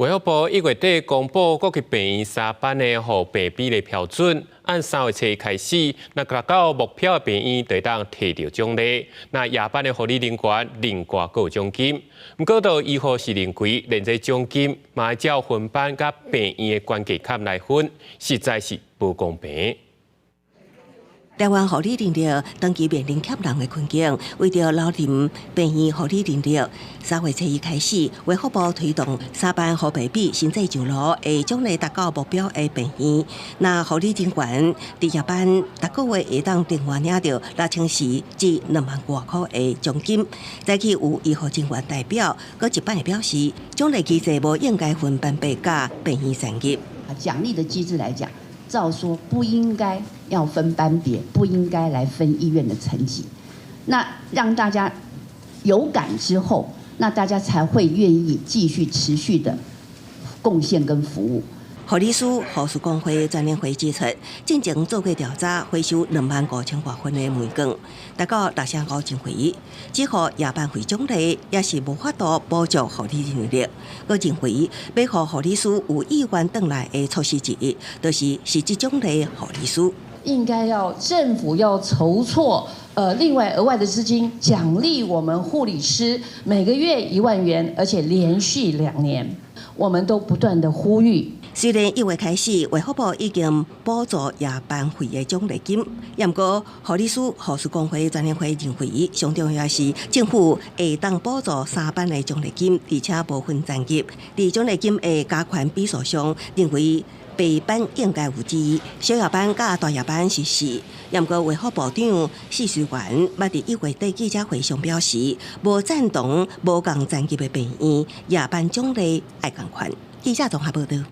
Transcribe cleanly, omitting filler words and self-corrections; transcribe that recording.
衛福部1月底公布各級病院三班的護病比例標準，按3月初開始，若達到目標的病院就會當提著獎勵，若夜班的護理人員另外閣有獎金。毋過，著醫護是認為，連這獎金嘛愛照分班佮病院的懸低崁來分，實在是無公平。台灣護理人力長期面臨缺人的困境，為著留任病院護理人力，3月初一開始，衛福部推動三班護病比新制上路，會獎勵達到目標的病院。若護理人員佇夜班，逐個月會當另外領著6000四至2萬外箍的獎金。早起有醫護人員代表，閣一擺表示，獎勵機制無應該分班別佮病院層級。獎勵的機制來講，照說不應該要分班別，不應該來分醫院的層級。那讓大家有感之後，那大家才會願意繼續持續的貢獻跟服務。護理師、護士公會全聯會指出，進前做過調查，回收25,000外份的問卷，達到65認為，只予夜班費獎勵也是無法度補足護理人力。閣認為，欲予護理師有意願轉來的措施之一，就是實質獎勵護理師。應該要政府要籌措，另外額外的資金獎勵我們護理師每個月1萬元，而且連續2年，我們都不斷的呼籲。雖然1月開始，衛福部已經補助夜班費的獎勵金，毋過護理師、護士公會全聯會認為，上重要是政府會當補助三班的獎勵金，而且無分層級。佇獎勵金的加權比數上，認為白班應該有二，小夜班佮大夜班是四。毋過衛福部長許淑元捌佇1月底記者會上表示，無贊同無仝層級的病院夜班獎勵愛仝款。記者綜合報導。